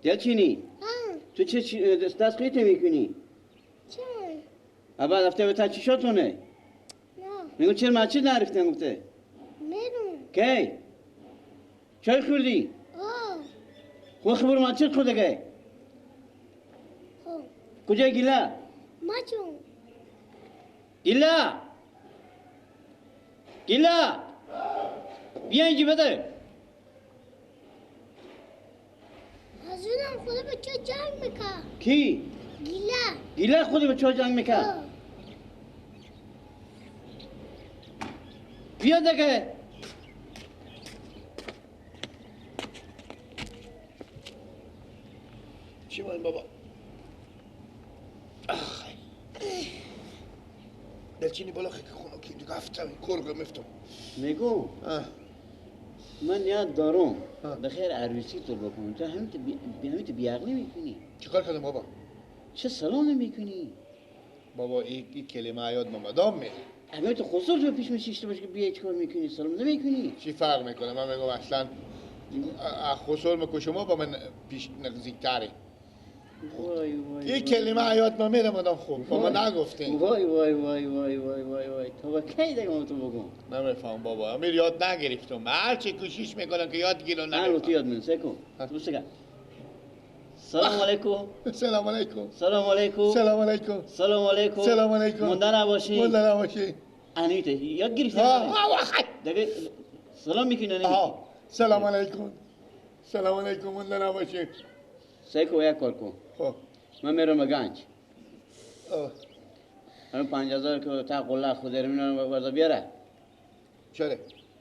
دلچینی تو چه دست خیته میکنی؟ چه؟ ابا رفته به تا چیشاتونه؟ نه میگم چرا مسجد نرفتن گفته؟ میرم کی؟ چای خوردی؟ آه خب برو مسجد خود دیگه. خب کجا گیلا؟ ماچون گیلا گیلا بیا اینجا بده. حضورم خدا به چه جنگ میکرد؟ کی؟ گیلا گیلا خود به چه جنگ میکرد؟ بیا دیگه. چی باید بابا؟ دلچینی بالا خیلی خونه که دیگه افتم کرغه مفتم. میگو من یاد دارم بخیر عروسی تو بکنم. تو همین تو بیعقلی میکنی. چیکار کردم بابا؟ چه سلام نمیکنی؟ بابا این کلمه یاد مادام میره. اگه تو خسرو تو پیش میشیشته باشه که بیا چیکار میکنی سلام نمیکنی؟ چی فرق میکنه؟ من میگم اصلا خسرو میگه شما با من پیش نزدیک‌تری. وای وای این کلمه حیات ما میره مادام خوب با ما نگفتین. وای وای وای وای وای وای وای تا کی دیگه من تو بگم؟ نمیفهم بابا امیر یاد نگرفتم. هر چی کوشش میکنم که یاد گیرم نمیفهم. تو یاد من سکو تو سکو. سلام علیکم. سلام علیکم. سلام علیکم. سلام علیکم. سلام علیکم. سلام علیکم. مونده نباشی. مونده نباشی. انیته یاد گرفتی؟ دیگه سلام میکنی نه؟ سلام علیکم. سلام علیکم مونده نباشی. سیکو یک کار کن. خب من میرم گنج. من 5000 که تا قله خود میرم وردا بیاره. چرا؟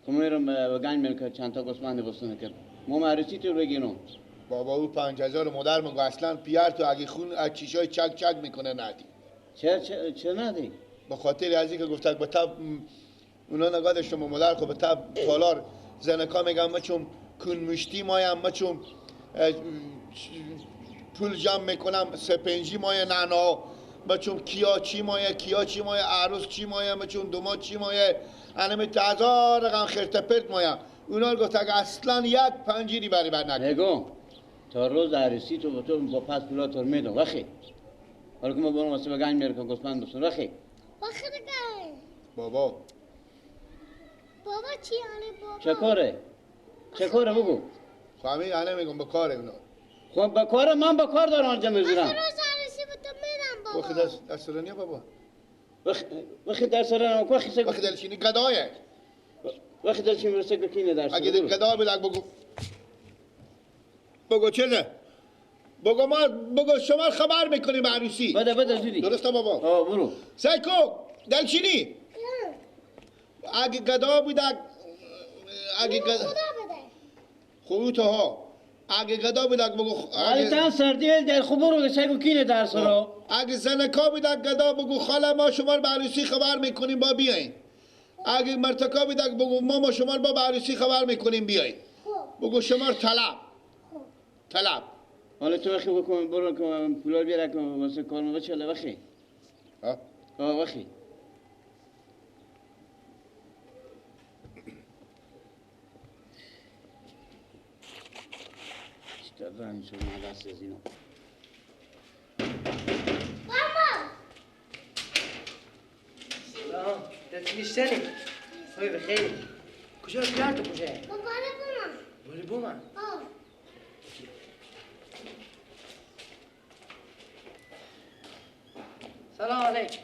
خب میرم به گنج میرم که چند تا گوسفند بستونه که ما عروسی تو بگیرم. بابا او 5000 مادر میگه اصلا پیار تو اگه خون از چیشای چک چک میکنه ندی. چه چه چه ندی؟ به خاطر از اینکه گفت به تب اونا نگاه داشتم مادر خب به تب تالار زنکا میگم ما چون کون مشتی مایم ما چون پول جمع میکنم سپنجی مایه نعنا بچون کیا چی مایه کیا چی مایه عروس چی مایه بچون دوما چی مایه انم هزار رقم خرت پرت مایه. اونا رو گفت اگه اصلا یک پنجیری بری بر نکن. نگم تا روز عروسی تو با تو با پس پولا تو میدم وخی. حالا که ما برم واسه به گنج میرم که گوسفند بسون وخی. وخی دیگه. بابا بابا چی یعنی بابا؟ چه کاره؟ چه کاره بگو؟ خب همین الان میگم به کار اونا. خب به کار من به کار دارم انجام میذارم. روز عروسی به تو میدم بابا. وقتی دست رنیا بابا. وقتی درس رنیا وقتی وقتی دلچینی گدایه. وقتی دلچینی میرسه که کینه درس. اگه گدا بود بگو بگو چه بگو ما بگو شما خبر میکنیم عروسی. بده بده زودی. درسته بابا؟ آه برو. سیکو دلچینی اگه گدا بود اگه گدا خدا بده. خب تو ها اگه گدا بود بگو اگه تن سردی در خوب برو سیکو کینه درس رو. اگه زنکا بود گدا بگو خاله ما شما رو به عروسی خبر میکنیم با بیاین. اگه مرتکا بود بگو ما شما رو با عروسی خبر میکنیم بیاین. بگو شما رو طلب طلب. حالا تو وقتی بکن برو که پولا بیاره که واسه کار ما بچه وقتی. ها؟ آه وقتی. دارم شما دست از اینو. ماما. سلام. دلچینی خوبی بخیر. کجا پیار تو کجا؟ بابا بوما. بولی بوما. آه. سلام علیکم.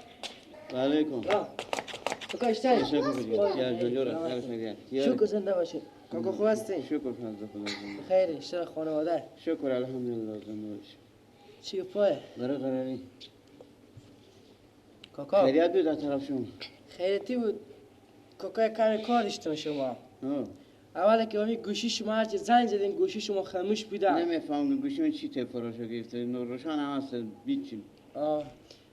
علیکم. تو کاشتری؟ شکر زنده باشید. کاکا خوب هستی؟ شکر فضل خدا زنده. خیر اشتر خانواده. شکر الحمدلله زنده باشی. چی پای؟ برای قراری. کاکا خیریت بود از طرف شما؟ خیریتی بود. کاکا کمی کار داشتم شما. اول که امی گوشی شما هرچی زنگ زدین گوشی شما خاموش بوده. نمیفهم گوشی من چی تفراشو گرفته. نور روشن هم هست بیچی. آه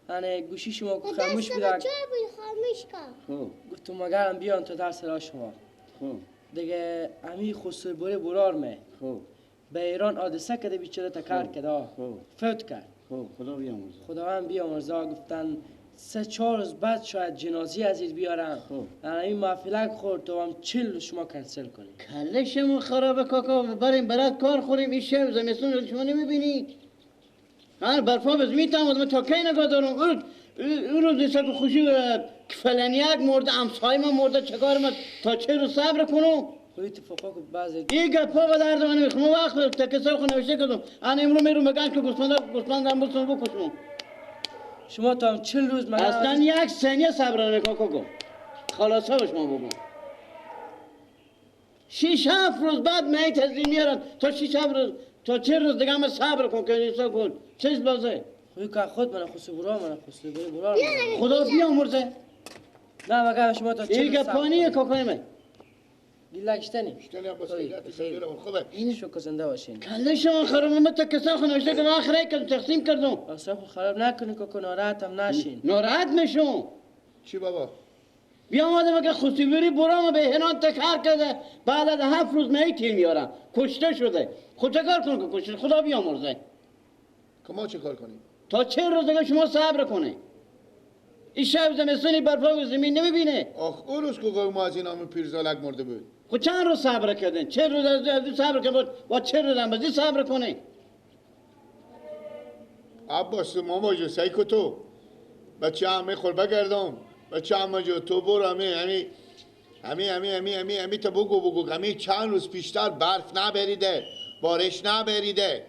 یعنی گوشی شما خاموش بوده. چرا بود خاموش کرد؟ خب گفتم مگرم بیان تا در سرا شما. خب دیگه امی خسرو بره برار می. خب به ایران حادثه کرده بیچاره تکر کرده. خب فوت کرد. خب خدا بیامرزه. خداوند بیامرزه. گفتن 3-4 روز بعد شاید جنازی عزیز بیارم. خب این محفلک خورد تو هم 40 روز شما کنسل کنیم. کله شما خرابه کاکا، بریم برات کار خوریم. این شب زمستون شما نمیبینی؟ من برفا بز میتم من تا کی نگاه دارم. اون روز نیست که خوشی فلانیک مرده، همسایه ما مرده، چکار ما تا چه روز صبر کنم؟ خب اتفاقا که بعضی این گپا به درد من نمیخوره. وقت تکسر خو نوشته کردم. انا امروز میرم بگن که گوسفندم بستون بکشم. شما تا هم 40 روز من اصلا یک ثانیه صبر نمیکنم کاکا. خلاصه به شما بگم 6-7 روز بعد میت از این میارن. تا 6-7 روز تا 40 روز دیگه هم صبر کن که نیستا کن چیز بازه. خب که خود من خصوص برا من خصوص برا خدا بیامرزه. نه مگه شما تا 40 روز پانی کاکای من گیلکشتنی خوبه. این شکر زنده باشین. کله شما خراب. من تا کسا خو نوشته که آخره کردم تقسیم کردم. اصلا خو خراب نکنی کاکا، ناراحت هم نشین. ناراحت میشم. چی بابا؟ بیا آمده که خصوصی برام به هنان تکر کرده. بعد از 7 روز میتین میارم کشته شده. خود چه کار کنم که کشته؟ خدا بیامرزه. که ما چه کار کنیم؟ تا 40 روز دیگه شما صبر کنه. این شب زمستونی برفا زمین نمیبینه. آخ اون روز که ما از این همون پیرزالک مرده بود. خب چند روز صبر کردن؟ 40 روز از صبر کرد با 40 روز هم بازی صبر کنه. عباس ماما جو سعی کو تو بچه همه خور بگردم. بچه همه جو تو برو همه همه همه همه همه همه همه تا بگو بگو همه چند روز پیشتر برف نبریده، بارش نبریده.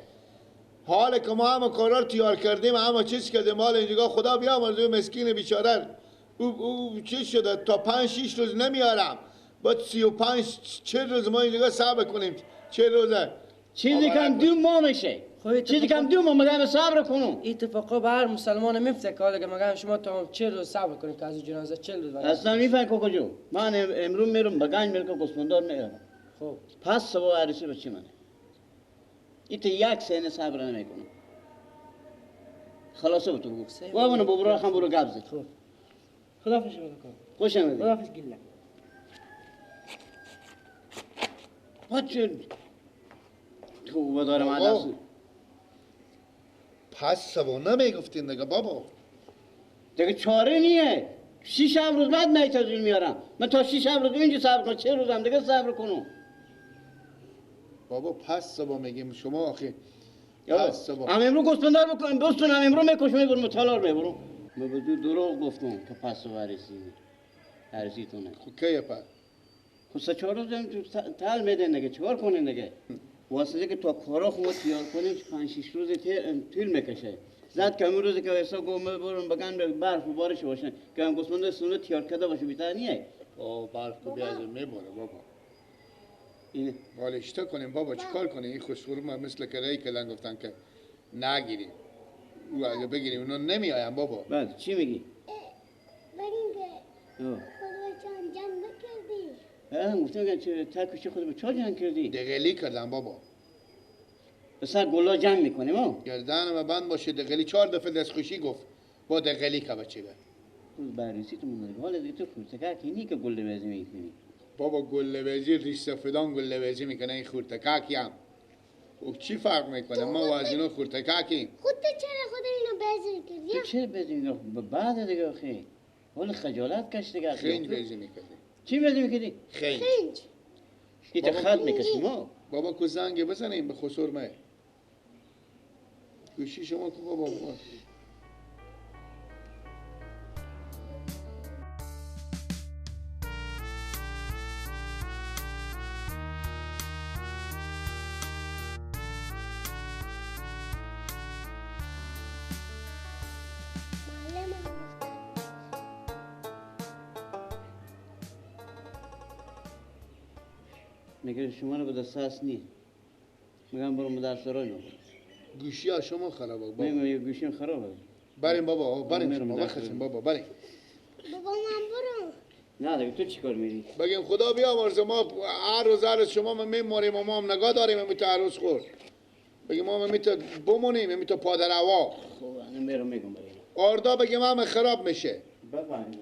حال که ما همه کارا رو تیار کردیم، همه چیز کردیم، حال اینجا خدا بیامرزه مسکین بیچاره او چیز شده تا 5-6 روز نمیارم. باید 35-40 روز ما اینجا صبر کنیم. 40 روزه چیزی کم 2 ماه میشه. چیزی کم 2 ماه مگه صبر کنم؟ اتفاقا به هر مسلمان میفته که حالا مگه شما تا 40 روز صبر کنید که از جنازه 40 روز اصلا میفهم کاکا جو. من امروز میرم به گنج میرم که گوسفندار میرم. خب پس صبح عروسی بچه منه. ایت یک سنه صبر نمیکنم. خلاصه به تو بگو. بابا بابا خم برو گپ زد. خب خداحافظ شما کاکا. خوش آمدید. خداحافظ گله. بچه تو بدارم عدس. پس سبا نمیگفتین دیگه بابا. دیگه چاره نیه. 6-7 روز بعد میت از این میارم. من تا 6-7 روز اینجا صبر کنم. 40 روز هم دیگه صبر کنم. بابا پس سبا میگیم شما آخه. پس سبا. هم امروز گوسفندار بکنم دوستون هم امروز میکشم میبرم تالار میبرم. من به تو دروغ گفتم که پس سبا عروسیتونه. خب کیه پس؟ خب 3-4 روز هم تل میدن دیگه. چیکار کنین دیگه؟ واسه که تا کارا خود تیار کنیم 5-6 روز طول میکشه. زد که امروز روزی که حساب گفت برم بگن برف و بارش باشه که هم گوسفند سونه تیار کرده باشه بیشتر نیه. آه برف تو بیاد میباره بابا. اینه بالشته کنیم بابا چیکار کنیم؟ این خوشخور ما مثل که ری کردن گفتن که نگیریم. او اگه بگیریم اونا نمیایم بابا. بله چی میگی؟ بگیم که خود چند جنگ نکردی. گفتم که چه تکوشی خود به چا جنگ کردی؟ دغلی کردم بابا. به سر گلا جنگ میکنیم ها؟ گردن بند باشه دغلی 4 دفعه دستخوشی گفت با دغلی که بچه به. روز بررسی تو مونده. حالا دیگه تو خورتکک اینی که گله بازی میکنی. بابا گله بازی ریش سفیدان گله بازی میکنه این خورتککی هم. او چی فرق میکنه؟ ما از اینا خورتککیم. خود تو چرا خود اینو بازی میکردی؟ تو چرا بازی میکردی؟ بعد دیگه آخه. حالا خجالت کش دیگه. خیلی بازی میکردی. چی بازی میکردی؟ خنج. خنج. ایت خط میکشیم ما. بابا کو زنگ بزنیم به خسور مه. گوشی شما کو بابا. میگه شما رو به دست هست نی. میگم برو مدرسه گوشی ها شما خرابه بابا. میگم گوشیم خرابه. بریم بابا، بریم شما بخشیم بابا، بریم. بابا من برم. نه دیگه تو چیکار میری؟ بگیم خدا بیامرزه ما هر روز هر روز شما میموریم و ما هم نگاه داریم میتو عروس خور. بگیم ما میتو بمونیم میتو پادروا. خب انا میرم میگم بریم. آردا بگیم هم خراب میشه. بفهمیم.